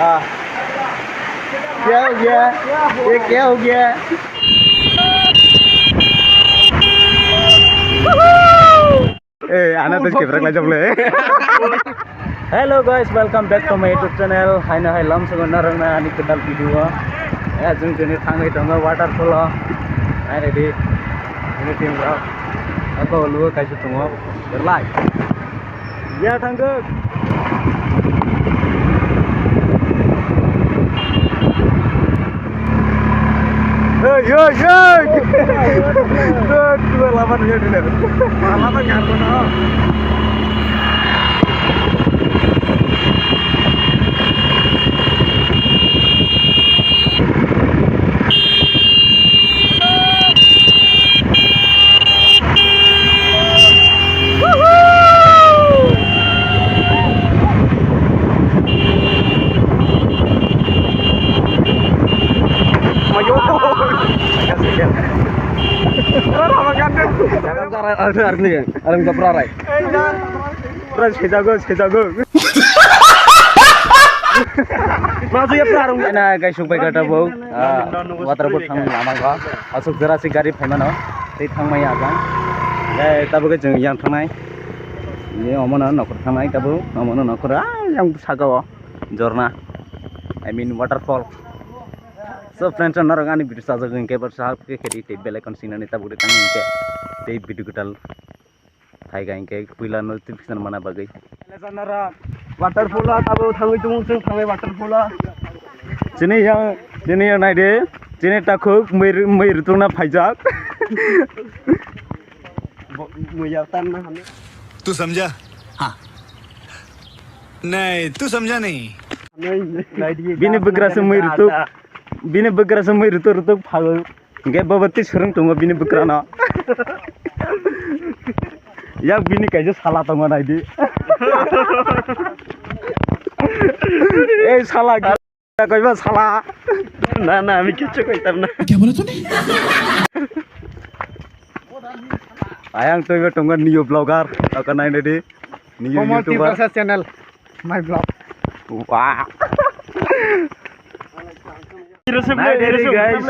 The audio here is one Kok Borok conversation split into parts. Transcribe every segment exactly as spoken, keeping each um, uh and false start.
Ah. क्या हो गया? ये क्या हो गया? Eh, ana to kebrak lai jable. Hello guys, welcome back to my YouTube channel. Haino hai lam sugo narang na ani kwtal video. Ya jung juni thangwi tongo waterfall o. Hai ready. Ini team rok. Ako luo kaisa tongo. Berlai. Ya thangkuk. Hey, hey, hey! Tuh, tuh, lawan dia dulu. Lawan nggak pernah. Pura sejago, sejago. Masuk ya, pura rung. Ena, guys, sung pai kata bau. Ah, waterfall thang lama ko. Asuk jera si gari phaimano. Tei thang maya jang. Eh, tabuk jeng yang thangnai. Ni omono nokhor thangnai tabuk. Omono nokhor, ah, yang saka o. Jorna. I mean waterfall. So friends, norok ani video sajak hwnkhe, bwsa khe khe tei bell icon sinani tabuk tang hwnkhe. Tei video kwtal. Thaiga hwnkhe puila notification mana bagwi. Waterfall a tabuk thangwi tongo chwng thangnai waterfall a. Chini yang, chini yang naide, chini takhuk mui, mui rutungna phaijak. Bo-, mui ya tanna hane. तू समझा? हाँ। नहीं, तू समझा नहीं। Bini bwkraswk mui rutuk, bini bwkraswk mui rutuk rutuk phago. Hingke bobo twi swrwng tongo bini bwkrano. Yak bini kaisa sala tongo naidi. Ei sala, kaiba sala. না, না, আমি কিচ্ছু কইতাম না। क्या बोला तूने? Ayang twibo tongo new vlogger, aka nainadi, new Komal YouTuber. Tiprasa channel, my vlog. Wah. Naidi guys,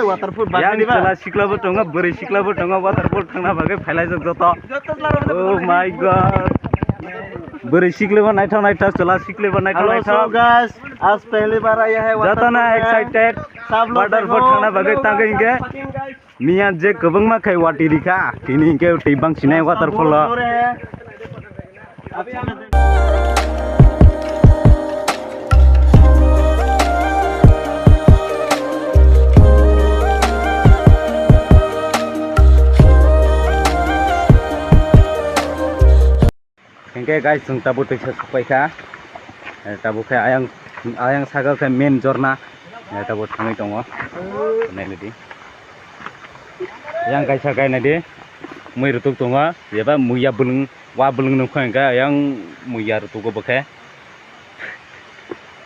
yang chwla siklabo tongo, bwrwi siklabo tongo, waterfall thangna bagwi phailai jak joto. Oh my God. Bwrwi siklabo naithok naithok, chwla siklabo naithok naithok. Hello, so guys, आज पहली बार आया है joto na waterfall में। Excited. Waterfall thangna bagwi tangwi hingke. Miya je kwbangma khai watwi rikha, tini hingke twi bangsinai waterfall o. Hingke guys, chwng tabuk twisa sokpai kha. Eh, tabuk khe ayang, ayang saka khe main jorna. Eh, tabuk thangwi tongo. Nailidi. Yang kaisa kainadi. Mui rutuk tongo. Eba muya bwlwng, wa bwlwng nukha hingke ayang muya rutugo bokhe.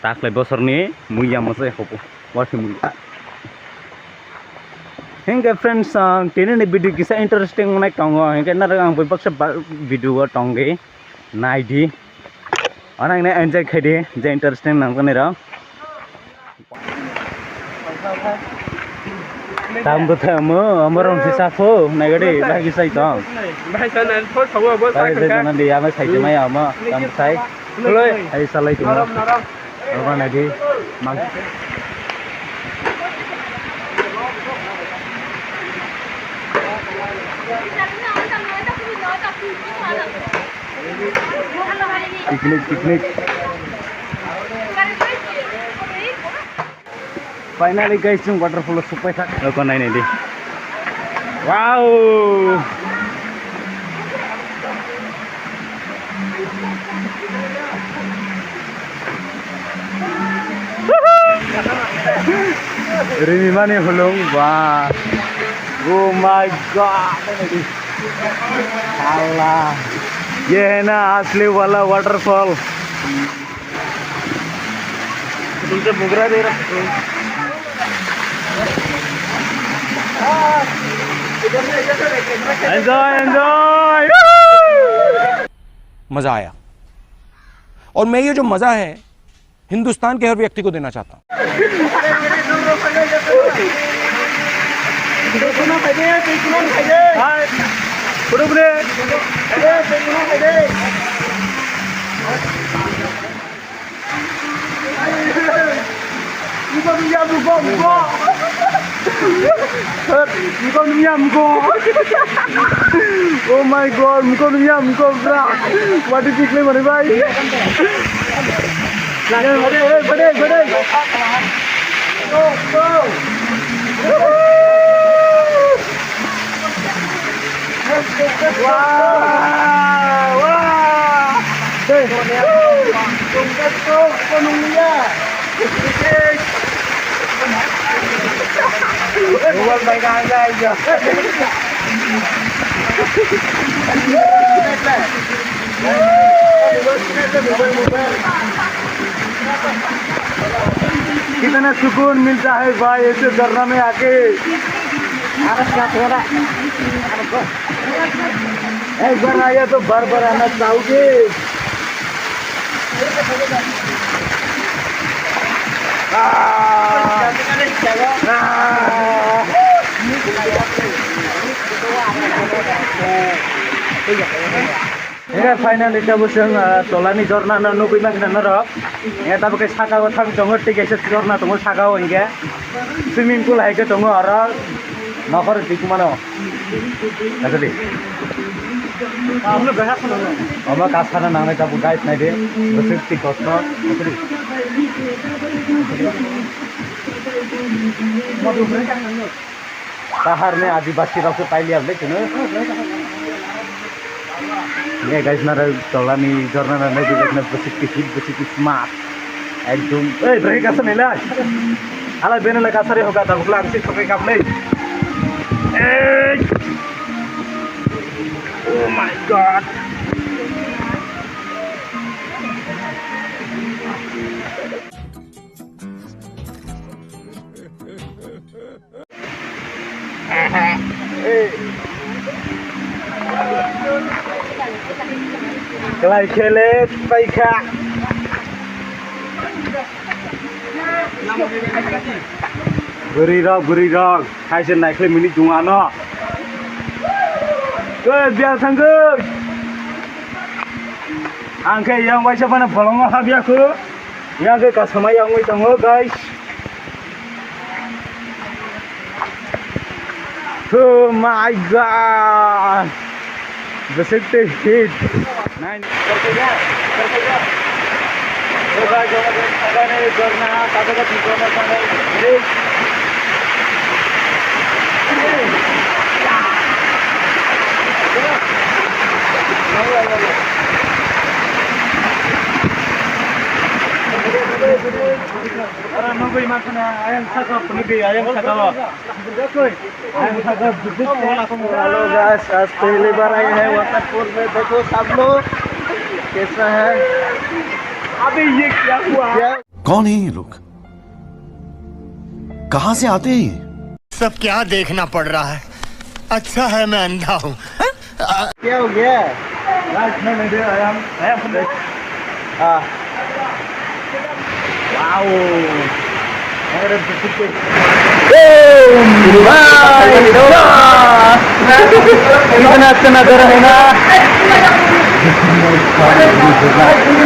Taklai bosorni muya mwsai hobo, wati muya. Hingke friends, ah, tini ni video kisa interesting wngnai tongo, hingke narwk ang bai baksa ba-, video o tongdi, naidi. Anang ne enjoy khaidi, je interesting nangkani rok. Tam bwthai omo, omo rong si sapho, naigadi, bagi sai tong. Bagi sai tong. Bagi sai tong, di ama sai tong, ama tam bwthai. Ai salai tong. Omo naidi, mang. Picnic, picnic. Finally guys, chwng waterfall o sokpai kha. Oko nai nai di. Wow! Rimimani hulung ba. Oh my God. Allah. Ye hai na asli wala waterfall. तुमसे बुगरा दे रहा हूँ। Enjoy, enjoy. मजा आया। और मैं ये जो मजा है, हिंदुस्तान के हर व्यक्ति को देना चाहता हूँ। Oh my God, muko nungya, muko bra. Wadi tikle mani bai. Bade, bade, bade. Wah, wah. कितना सुकून मिलता है भाई, ऐसे झरना में आके। एक बार आया तो बार बार आना चाहोगे। Hingke final ita bosong, ah, tolani jorna no nugui mankha norok. Hingke tabuk khe saka o thang tongo, tei kaisa jorna tongo saka o hingke. Swimming pool hai khe tongo oro nokhor twi kumano. Asadi. Omo kasana nangnai tabuk guys naidi. Bwswk twi kosto. Asadi. Taharni Adibasi rok se pailiya ble chwng. Ye guys, nara tolani jorna na nai bijak na bwswk kisi bwswk kismat. Ekdom, ei, bwrwi kasa nai lai. Ala bene lai kasa re hoga da bukla ang sik sokai kap nei. Ei! Oh my God. Klai khele paikha. Bwrwi rok, bwrwi rok, hai se naikhwlai mini dung ano. Oi, bial thangkhe. Ang khe yang waisa phano bolongo habya khu. Yang khe kasama yang wai tongo, guys. Oh my God! Bwswk tei hit. Nine. Oro nugui mankha na ayang saka o phunugui ayang saka o. Ayang saka o. Hello guys, आज पहली बार आए हैं वाटरफॉल में, देखो सब लोग कैसा है। अबे ये क्या हुआ? क्या? कौन है ये लोग? कहां से आते हैं ये? सब क्या देखना पड़ रहा है? अच्छा है मैं अंधा हूँ। क्या हो गया? Guys, मैं नहीं दे, I am, I am from the, हाँ। Wow। अरे, बिस्कुट के। Oh my God। कितना अच्छा नजारा है ना।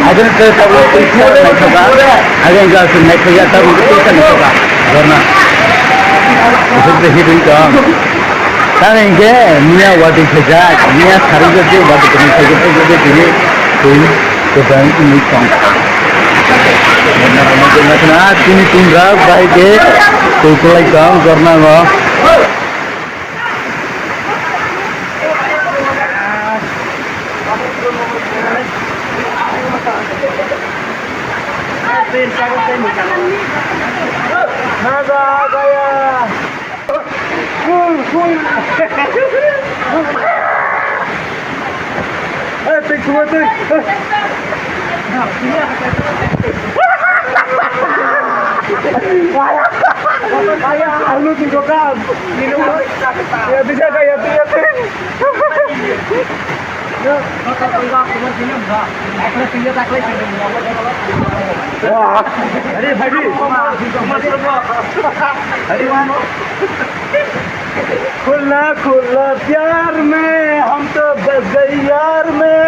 Agar ke tablo pisa naithoka, agar ke aswk naithoka, tablo pisa naithoka, jorna. Aswk de hidung tong. Tang hingke miya wadi khajak, miya sarigak je wadi khajak, tei tini twi kwbang wngwi tong. Jorna rwma jorna khna, tini twi rak bai khe twi kwlai tong jorna o. Eh, thank you, thank you. Alo, tinggal kan. Ya, bisa kayak itu, ya, Teng. अरे भाई, खुला खुला प्यार में हम तो बस गए यार में।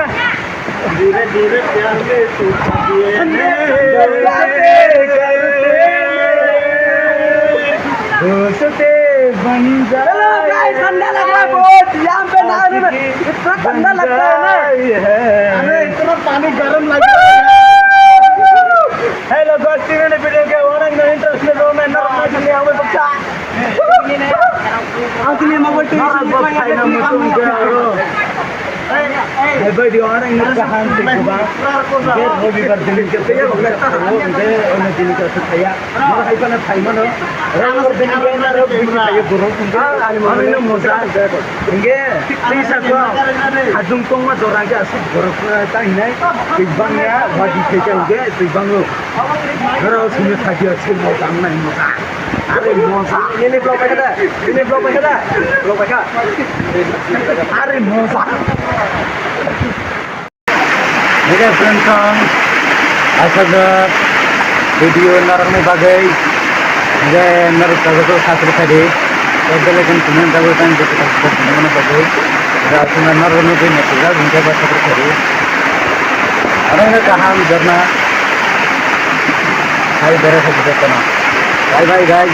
धीरे धीरे प्यार में तू दोस्ते बन जा। Hello guys, ठंडा लग रहा है बहुत। यहाँ पे नहाने में इतना ठंडा लगता है ना। अरे, इतना पानी गर्म लग रहा है। Hello guys, तीनों ने वीडियो के ओरंग इंटरेस्ट में रो मैं नरम में दुनिया में बच्चा। Ang sini mabot tu. Nara bot thai na mutung ke aro. Hai bai di orang ni kahan tu ba. Get hobi bar din ke tu. Be ona din ke tu thaya. Nara hai pana thai mano. Rang bar din ke na ro bi thaya guru. Ani mano moja. Inge, tisa ko. Hadung tong ma dorang ke asuk guru ta hinai. Tibang ya, wadi ke ke inge, tibang lo. Guru sini thaya sini moja nai moja. Are moja. Nini vlog paikha da? Nini vlog paikha da? Vlog paikha. Are moja. Oke friends, ang asal video narang ni bagai. Oke, narang tago to sasri tadi. Oke, lekin kuman tago kan di kita kita kuman bagai. Oke, asal narang ni bagai nanti kita sasri tadi. Orang ke kaham jarna. Hai bere sa kita kena. Bye bye guys.